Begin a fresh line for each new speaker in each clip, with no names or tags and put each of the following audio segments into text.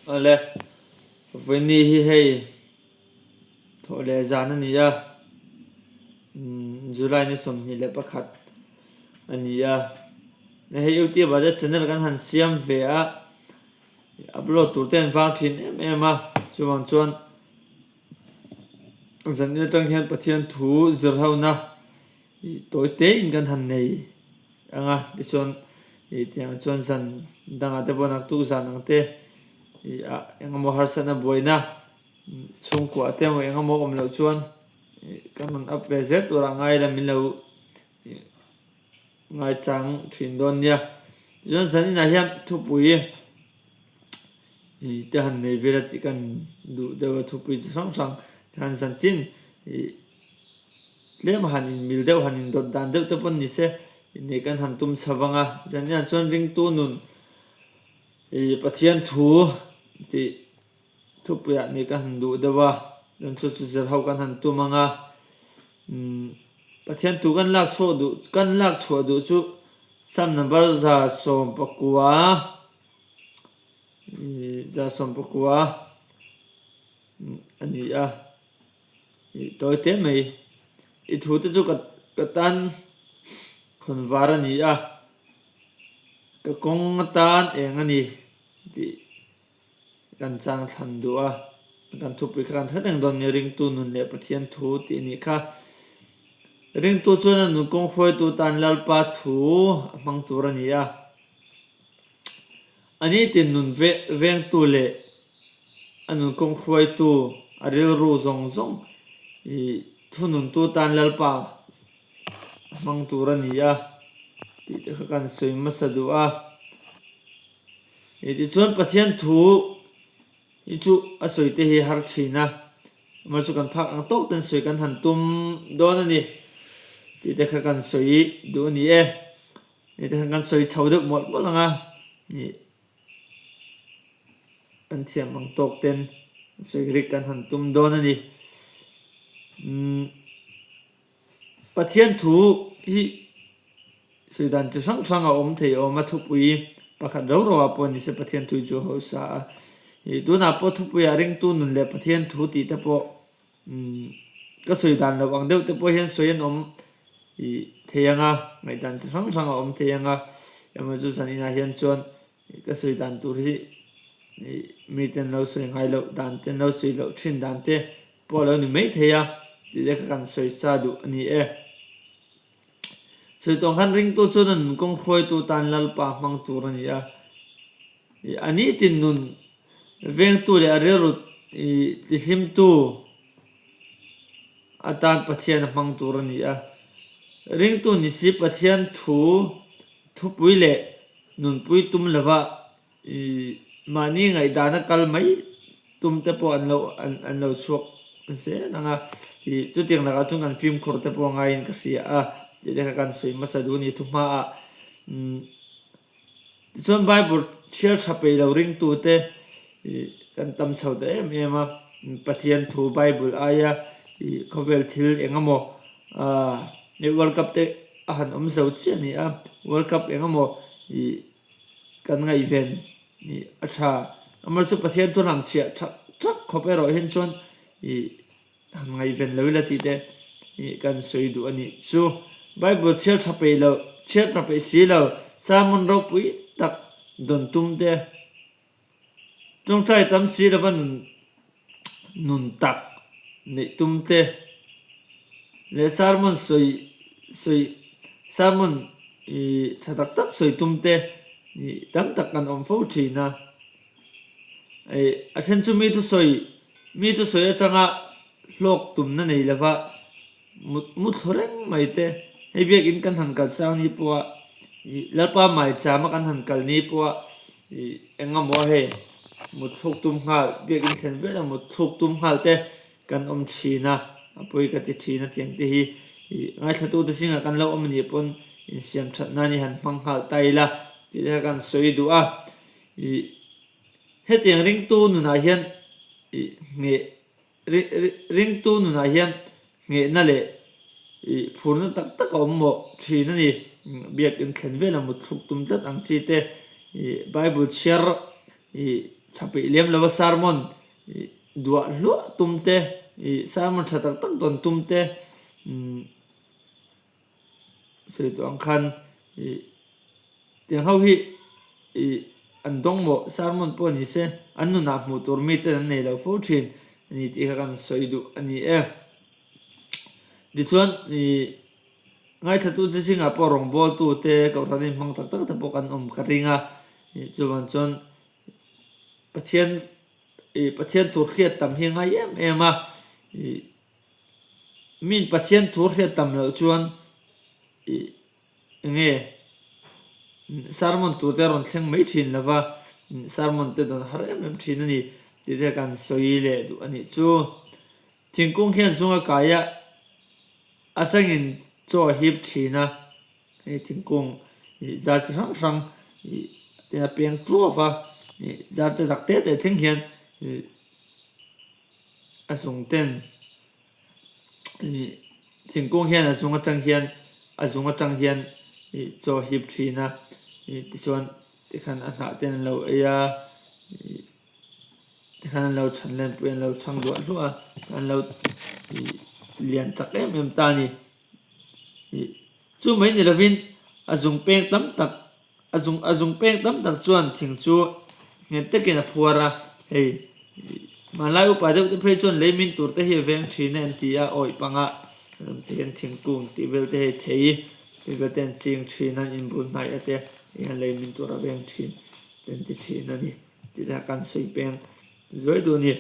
Awle, vawiini hi hei thawh leh zan a ni a, July ni 21 a ni a, hei YouTube ah te channel kan han siam ve a, upload tur te an vang thin em em a, chuvang chuan zan atang hian Pathian thu zir ho na tawi te in kan han nei ang a, tichuan ih tiang chuan zan dangah te pawh naktuk zan ang te ih ah engemaw harsatna buaina chhungkua te emaw engemaw awm loh chuan ih kan rawn up ve zel turah ngai ila min lo ih ngaichang thin dawn nia. Tichuan zan inah hian thupui ih te han nei vel a tih kan duh deuh a thupui chi hrang hrang te han zan tin ih Tlem han inmil deuh han indawt dan deuh te pawn ni se inneih kan han tum chho vang a, zan hian chuan ringtu nun ih Pathian thu tih thupuiah nih ka han duh deuh a, chuan chu chu zir ho kan han tum ang a, umm Pathian thu kan lak chhuah duh kan lak chhuah duh chu Psalm number 119 ih 119 a ni a. Ih tawi te mai. I thu te chu ka ka tan khawn var a ni a, ka kawng atan eng a ni tih kan chang thlan duh a, kan thupui kha kan hre reng dawn nia ringtu nun leh Pathian thu tih a nih kha. Ringtu chuan a nun kawng hruaitu tan Lalpa thu a hmang tur a ni a. A ni tin nun vengtu leh a nun kawng hruaitu a rilru zawng zawng i thununtu tan Lalpa a hmang tur a ni a tih te kha kan sawi hmasa duh a. Tichuan Pathian thu hi chu a sawi te hi har thin a, amah chu kan phak ang tawk ten sawi kan han tum dawn a ni tih te kha kan sawi duh a ni e. Hei te khan kan sawi chho deuh mawlh mawlh ang a, ih kan thiam ang tawk ten sawi rik kan han tum dawn a ni. Umm Pathian thu hi sawi dan chi hrang hrang a awm thei awm a, thupui pakhat rau rau ah pawh ni se Pathian thu hi chu a hausa a, ih tunah pawh thupuiah ringtu nun leh Pathian thu tih te pawh Umm ka sawi dan loh ang deuh te pawh hian sawi an awm ih thei ang a, ngaihdan chi hrang hrang a awm thei ang a, emaw chu zan inah hian chuan ih ka sawi dan tur hi ih mite an lo sawi ngai loh dan te an lo sawi loh thin dan te pawh a lo ni mai thei a tih te kha kan sawi sa duh a ni e. Sawi tawng khan ringtu chuan a nun kawng hruaitu tan Lalpa hmang tur a ni a, ih a nitin nun Vengtu leh a rilru tihlimtu atan Pathian a hmang tur a ni a. Ringtu ni si Pathian thu thupui leh nunpui tum lova mahni ngaihdana kal mai tum te pawh an lo an lo chhuak zel ang a. Chutiang lakah chuan kan fimkhur te pawh ngaiin ka hria a tih te kha kan sawi hmasa duh a ni thuhmaah. Tichuan Bible chhiar tha peih lo ringtute ih kan tam chho ta em em a, Pathian thu Bible aia ih khawvel thil eng emaw ah World Cup te a han awm zo chiah a ni a, World Cup eng emaw ih kan ngaihven ih a tha. Amaherawhchu Pathian thu hlamchhiah tha tak khawp erawh hian chuan ih Han ngaihven lo ila tih te ih kan sawi duh a nih chu. Bible chhiar tha peih loh, chhiar tha peih si lo, sermon ropui tak dawn tum te, tawngtai tam si lova nun nun tak neih tum te leh sermon sawi sawi sermon ih tha tak tak sawi tum te ih tam tak kan awm fo thin a. Ih a then chu mi thusawi Mi thusawi atanga hlawk tumna nei lova mut mu thlu reng mai te, hei biakin kan han kal chang ni pawha ih Lalpa maichama kan han kal ni pawha ih eng emaw hei mut thluk tum nghal biakin thlen vela mut thluk tum nghal te kan awm thin a, a pawi ka ti thin a tiang te hi ih ngaithlatute zingah kan lo awm a nih pawn insiam that nan hi han hmang nghal ta ila tih te kha kan sawi duh a ih. Hetiang ringtu nunah hian ih ngheh ringtu nunah hian nghehna leh ih phurna tak tak a awm mawh thin a ni. Biakin thlen vela mut thluk tum tlat ang chi te ih Bible chhiar ih Tha peih lem lova sermon ih duah hluah tum te ih sermon tha tak tak dawn tum te umm sawi tawh ang khan ih tiang ho hi ih an dawng mawh sermon pawh ni se an nunah hmuh tur mi ten an nei lo fo thin a ni tih kha kan sawi duh a ni e. Tichuan ih ngaithla tu chi zingah pawh rawngbawltu te kohhran in hmang tak tak te pawh kan awm ka ring a ih chuvang chuan Pathian ih Pathian tur hriat tam hi a ngai em em a ih min Pathian thu hriat tam loh chuan ih enge sermon tur te a rawn thleng mai thin lo va sermon te dawn har em em thin a ni tih te kan sawi leh duh a nih chu. Thingkung hian zunga kaia a tangin chaw a hip thin a, hei thingkung ih zar chi hrang hrang ih te a peng tuau a ih zar te tak te te thleng hian ih a zung ten ih thingkung hian a zung atang hian a zung atang hian ih chaw a hip thin a ih tichuan tikhan a hnah ten an lo ei a ih. Tikhan an lo chhan len pawhin an lo chhang duah hluah a, an lo ih lian chak em em ta a ni. Ih chu mai ni lovin a zung peng tam tak a zung a zung peng tam tak chuan thing chu nghet takin a phuar a, hei ih hmanlai upa deuh te phei chuan lei min tur te hi a veng thin a an ti a awih panga tihian thingkung tih vel te hei thei tih vel te an ching thin a an inbul hnaih a te hian lei min tur a veng thin te an ti thin a ni. Tih te kan sawi peng zuai duh a ni.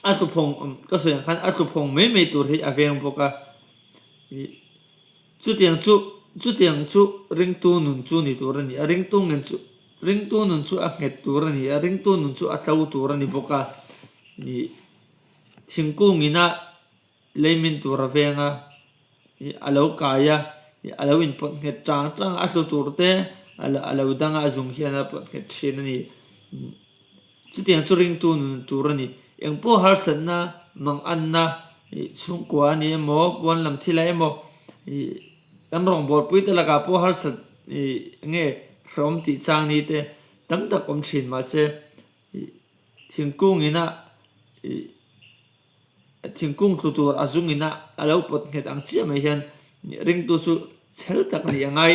A tluphawng ka sawi ang khan a tluphawng mai mai tur hi a veng bawk a. Ih chutiang chu chutiang chu ringtu nun chu ni tur a ni a, ringtu ngen chu ringtu nun chu a nghet tur a ni a, ringtu nun chu a tlo tur a ni bawk a. Ih thingkung ina leimin tur a veng a. Ih a lo kai a, ih a lo inpawt nghet chang chang a, a tlu tur te a lo a lo dang a, a zung hian a pawt nghet thin a ni. Chutiang chu ringtu nun tur a ni. Engpawh harsatna, manganna, ih chhungkua a ni emaw, puan lam thil ah emaw, ih kan rawngbawlpui te lakah pawh harsat ih nge hrehawm tih chang ni te tam tak awm thin mahse ih thingkung ina ih Thingkung tlu tur a zung ina a lo pawt nghet ang chiah mai hian ringtu chu chhel tak a nih a ngai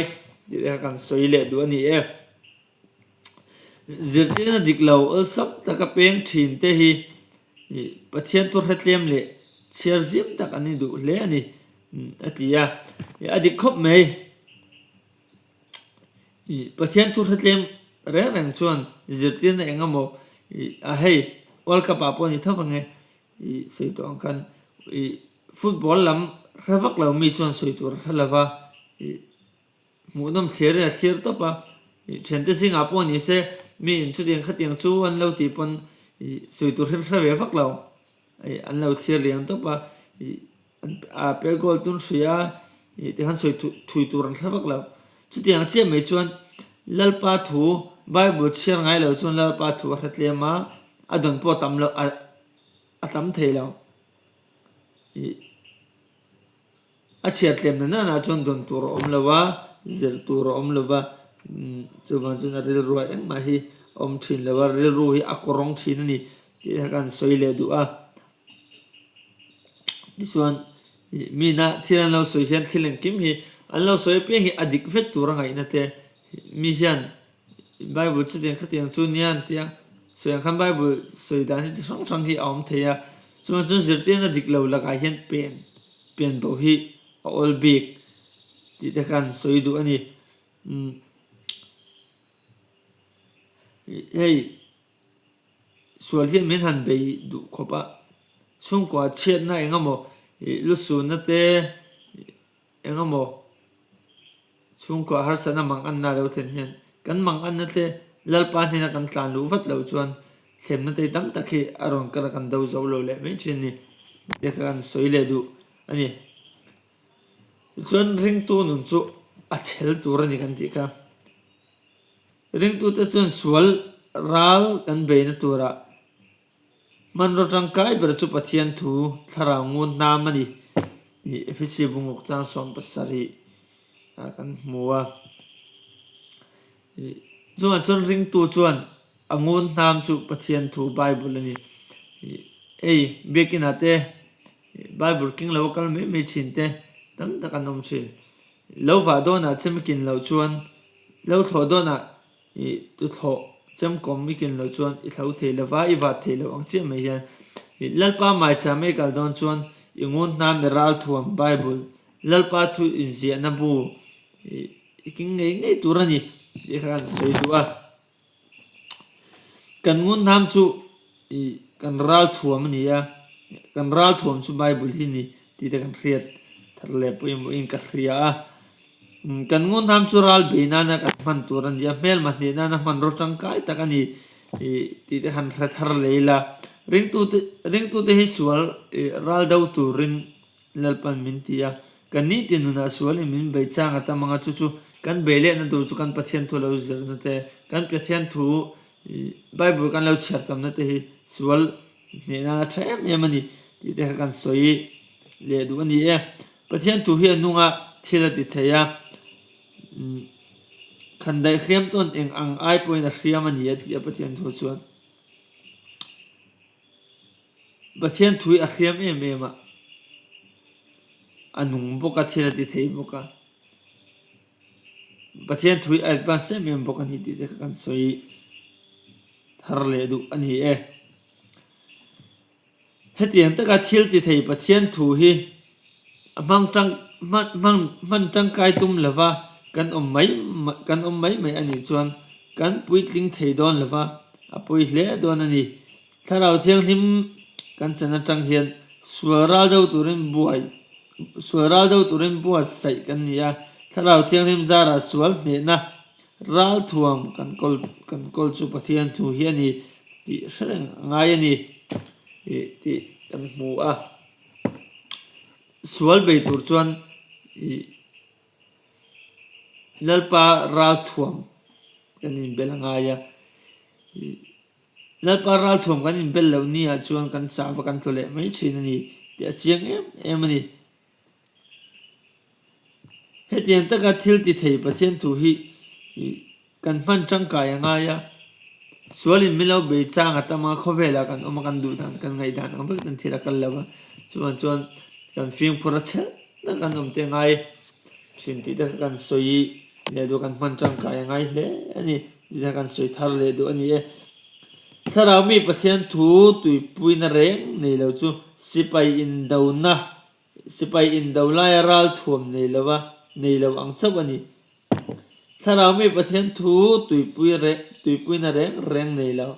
tih te kha kan sawi leh duh a ni e. Zirtirna dik lo awlsam taka peng thin te hi Pathian thu hretlem leh chhiar zim tak an ni duh hle a ni a ti a, a dik khawp mai. Ih Pathian thu hretlem reng reng chuan zirtirna eng emaw ih a hei World Cup ah pawh a ni tho vang e ih sawi tawh ang khan ih football lam hre vak lo mi chuan sawi tur a hre lo va ih hmuhnawm thlir in a thlir tawp a ih thiante zingah pawh ni se mi in chutiang khatiang chu an lo tih pawn ih sawi tur hi hre ve vak lo ih an lo thlir liam tawp a ih. A pel goal tun hria a, ih tikhan sawi thui tur an hre vak lo. Chutiang chiah mai chuan Lalpa thu Bible chhiar ngai lo chuan Lalpa thu a hre tlem a, a dawn pawh a tam lo a tam thei lo. Ih a chhiar tlem na nana chuan dawn tur a awm lo a, zir tur a awm lo va, chuvang chuan a rilru ah engmah hi a awm thin lo a, rilru hi a kawrawng thin a ni tih kha kan sawi leh duh a. Tichuan ih mina thil an lo sawi hian thil engkim hi an lo sawi apiang hi a dik vek tur a ngaihna te mi hian Bible chutiang khatiang chu nia an tia sawi ang khan Bible sawi dan hi chi hrang hrang hi a awm thei a chuan chuan zirtirna dik lo lakah hian pen pen bo hi a awl bik tih te khan sawi duh a ni umm hei. Sual hian min han bei duh khawp a, chhungkua chhiatna eng emaw ih lusunna te eng emaw chhungkua harsatna mang anna lo thlen hian kan mang anna te Lalpa hnena kan tlan luh vat loh chuan thlemna te tam tak hi a rawn kal a kan do zo lo leh mai thin a ni tih kha kan sawi leh duh a ni. Tichuan ringtu nun chu a chhel tur a ni kan tih kha. Ringtute chuan sual ral kan beina turah hmanraw tangkai ber chu Pathian thu thlarau ngun hnam a ni tih Efesi bunguk chang 70 ah kan hmu a. Chungah chuan ringtu chuan a ngun hnam chu Pathian thu Bible a ni. Hei biakinah te Bible keng lo a kal mai mai thin te tam tak an awm thin. Lo vah dawnah chem kin loh chuan lo thlawh dawnah ih tuthlawh chem kawm i kin loh chuan i thlo thei lo va, i vat thei lo ang chiah mai hian ih Lalpa maicham ei kal dawn chuan i ngun hnam i ralthuam Bible Lalpa thu inziahna bu ih i keng ngei ngei tur a ni tih kha kan sawi duh a. Kan ngun hnam chu ih kan ralthuam a ni a, kan ralthuam chu Bible hi a ni tih te kan hriat thar leh pawimawhin ka hria a. Kan ngun hnam chu ral bei nana kan hman tur a ni a, hmelma hneh nana hmanraw tangkai tak a ni ih tih te han hre thar leh ila. Ringtute ringtute hi sual ih ral do turin Lalpan min ti a, kan nitin nunah sualin min bei chang a tam ang a, chu chu kan bei lehna tur chu kan Pathian thu lo zirna te, kan Pathian thu Bible kan lo chhiar tamna te hi sual hneh nan a tha em em a ni tih te kha kan sawi leh duh a ni e. Pathian thu hi a nunga thil a ti thei a, khandaih hriam tawn eng ang ai pawhin a hriam a ni a ti a Pathian thu chuan. Pathian thui a hriam em em a, a nung bawk a, thil a ti thei bawk a, Pathian thui a advance em em bawk a ni tih te kha kan sawi thar leh duh a ni e. Hetiang taka thil ti thei Pathian thu hi a hmang tang hman hman hman tangkai tum lova kan awm mai kan awm mai mai a nih chuan kan puitling thei dawn lova a pawi hle dawn a ni. Thlarau Thianghlim kan chan atang hian sual ral deuh turin buai sual ral deuh turin buatsaih kan ni a, Thlarau Thianghlim zarah sual hnehna ral thuam kan kawl kan kawl chu Pathian thu hi a ni tih hre reng a ngai a ni ih tih kan hmu a. Sual bei tur chuan ih Lalpa ral thuam kan inbel a ngai a ih. Lalpa ralthuam kan inbel loh ni ah chuan kan chah va kan tlu leh mai thin a ni tih a chiang em em a ni. Hetiang taka thil ti thei Pathian thu hi kan hman tangkai a ngai a, sualin min lo bei chang a tam a, khawvelah kan awm a, kan duh dan kan ngaih dan ang vek ten thil a kal lo a, chuan chuan kan fimkhur a chhelh tak an awm te ngai thin tih te kha kan sawi leh duh kan hman tangkai a ngai hle a ni. Tih kan sawi thar leh duh a ni e. Thlarau mi Pathian thu tuipuina reng nei lo chu sipai indona, sipai indo laia ral thuam nei lova nei lo ang chauh a ni. Thlarau mi Pathian thu tuipui tuipuina reng reng nei lo.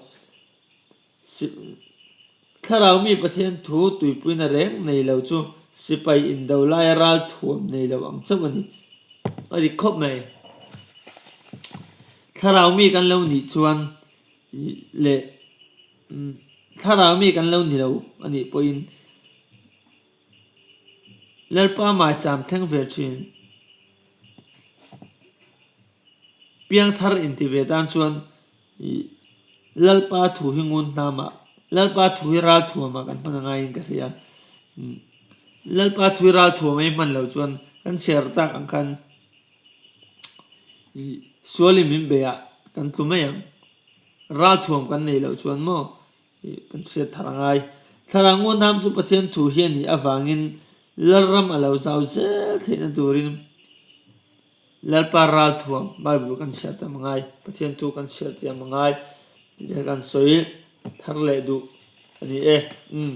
Thlarau mi Pathian thu tuipuina reng nei lo chu sipai indo laia ral thuam nei lo ang chauh a ni. A dik khawp mai. Thlarau mi kan lo nih chuan leh thlarau mi kan lo ni lo a nih pawhin Lalpa maicham thleng ve thin. Piangthar inti ve tan chuan ih Lalpa thu hi ngun hnamah, Lalpa thu hi ral thuamah kan hman a ngaiin ka hria. Lalpa thu hi ral thuam a i hman loh chuan kan chhiar tak ang khan ih sualin min beih ah kan tlu mai ang. Ral thuam kan neih loh chuan maw ih kan hriat thar a ngai. Thlarau ngun hnam chu Pathian thu hi a nih avangin Lalram a lo zau zel theihna turin Lalpa ralthuam Bible kan chhiar tam a ngai, Pathian thu kan chhiar thiam a ngai tih te kan sawi thar leh duh a ni e. Umm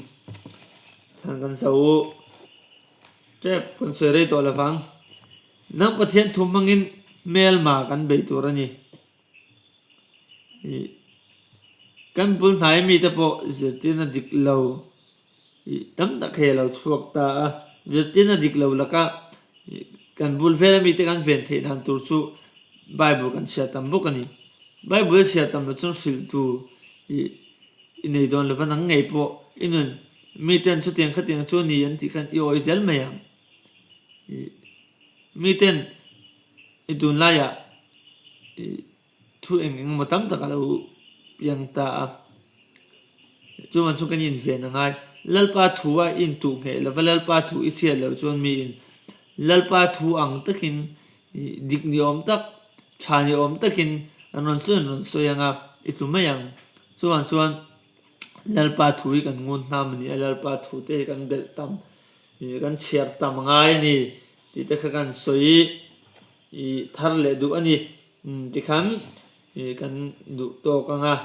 thlan kan zo u tep kan sawi rei tawh lovang. Nang Pathian thu hmangin hmelma kan bei tur a ni. Ih kan bul hnai mite pawh zirtirna dik lo ih tam tak hei a lo chhuak ta a, zirtirna dik lo laka ih kan bul vel amite kan ven theih dan tur chu bible kan chhiar tam bawk a ni. Bible a chhiar tam loh chuan hrilh tur ih i nei dawn lo va nang ngei pawh i nun miten chutiang khatiang chu a ni an tih khan i awih zel mai ang ih miten i tunlaiah ih thu eng eng emaw tam tak a lo piang ta a, chuan chu kan inven a ngai. Lalpa thu a intuh ngheh lova Lalpa thu i hriat loh chuan miin Lalpa thu ang takin ih dik ni awm tak, tha ni awm takin An rawn sawi an rawn sawi ang a, i tlu mai ang. Chuvang chuan Lalpa thu hi kan ngun hnam a ni a, Lalpa thu te hi kan belh tam, kan chhiar tam a ngai a ni tih te kha kan sawi thar leh duh a ni. Tikhan kan duh tawk ang a.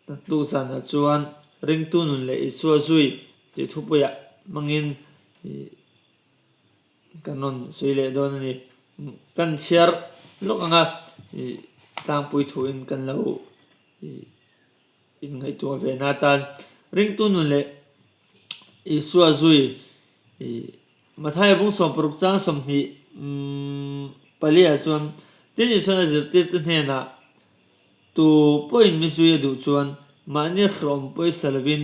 Naktuk zanah chuan ringtu nun leh Isua zui tih thupuiah hmangin kan rawn sawi leh dawn a ni. Kan chhiar lawk ang a, tlangpui thuin kan lo inngaihtuah ve na atan ringtu nun leh Isua zui Mathaia bung 60 chang 24 ah chuan tin Isua'n a zirtirte hnenah Tu pawhin mi zui a duh chuan mahni hrehawm pawisa lovin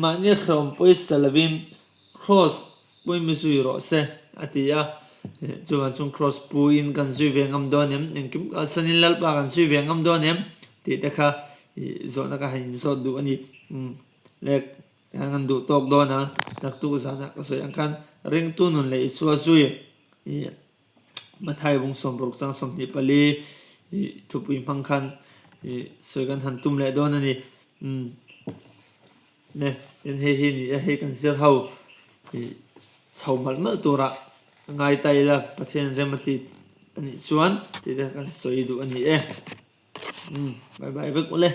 mahni hrehawm pawisa lovin Kraws pawhin mi zui rawh se a ti a. Chuvang chuan Kraws puiin kan zui ve ngam dawn em? Engkim kalsanin Lalpa kan zui ve ngam dawn em? tih te kha zawhna ka han inzawt duh a ni. Le kan han duh tawk dawn a, naktuk zanah ka sawi ang khan ringtu nun leh Isua zui Mathai bung 60 chang 24 ih thupui hmang khan ih sawi kan han tum leh dawn a ni. Umm le tin hei hi ni a hei kan zir ho ih chho malh malh turah a ngai ta ila Pathian rem a ti a nih chuan tih te kan sawi duh a ni e. Umm bye bye vek ule.